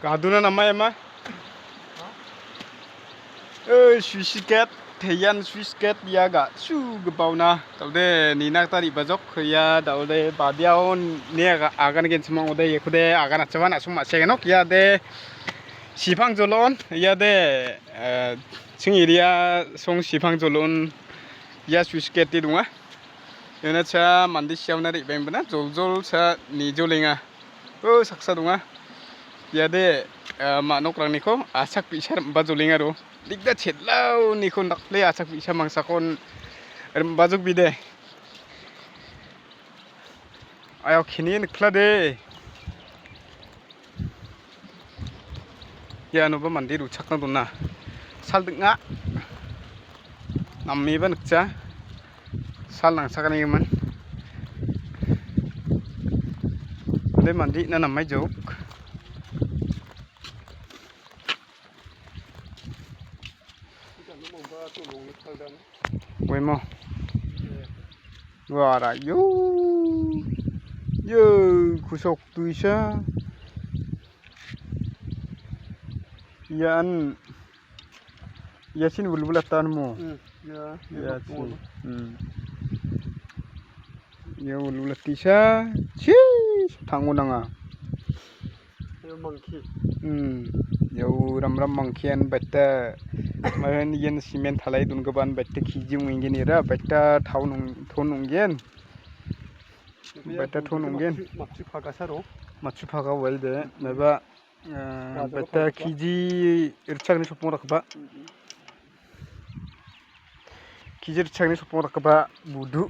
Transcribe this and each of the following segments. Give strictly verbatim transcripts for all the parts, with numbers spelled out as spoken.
Gaduna namai ama. Oi, swiss gate, teian swiss gate ia ga·su gibaona. Daode nina gita re·bajok ia daode badiao ne aga-, agan genchimang ode iakode agan atchaban asong ma·segenok ia de sipang jolon ia de, eh, ching eria song sipang jolon ia swiss gate de donga. Iana cha mande siaona re·baengbana joljol cha nijolenga. O saksa donga. Iade, ah, ma·nokrangni ko achak bi·sa rim·bajolengaro. Dikda chet·laoniko dakple achak bi·sa mangsakon rim·bajokbide. Ayo keni niklade. Ianoba mande rochakna dona. Sal ding·a. Nameba nikja. Sal nangsakanigimin. Ode mande ina namai jok. Wemo. Wara yo. Yo, kusok tuisa. Ian, ia chin bulbulatan mo. Hmm, ya, ya, ya, betul. Chin. Hmm. Ia bulbulatisa, chi, tango nanga. Ia mangki. Hmm. Ia ramram mangkian baita, mahan ian simen talai donggipan baita kiji ong·engen ira, baita taon ong-, ton ong·gen. Baita ton ong·gen. Matchu, matchu pagasaro. Matchu paga waide, meba, eh, baita kiji ritchakni sopong dakgipa. Kiji ritchakni sopong dakgipa budu.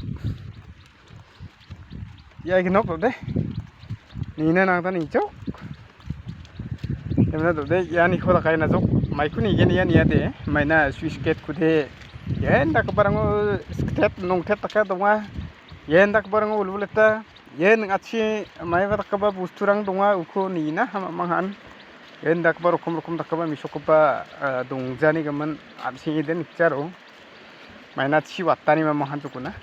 Ia ginok rode. Nina nangta nijok. Emna dode, ianiko dakaina jok. Maiko nigen ia niade. Maina swiss gate kude. Ian dakgiparango sktet nongtet daka donga. Ian dakgiparango ulbuleta. Ian ning·achi maiba dakgipa bosturang donga. Uko nina hamamang han. Ian dakgipa rokom rokom dakgipa mesokgipa, ah, dongjani gimin an·senge den nikjaro. Maina chi watani mamang han jokona.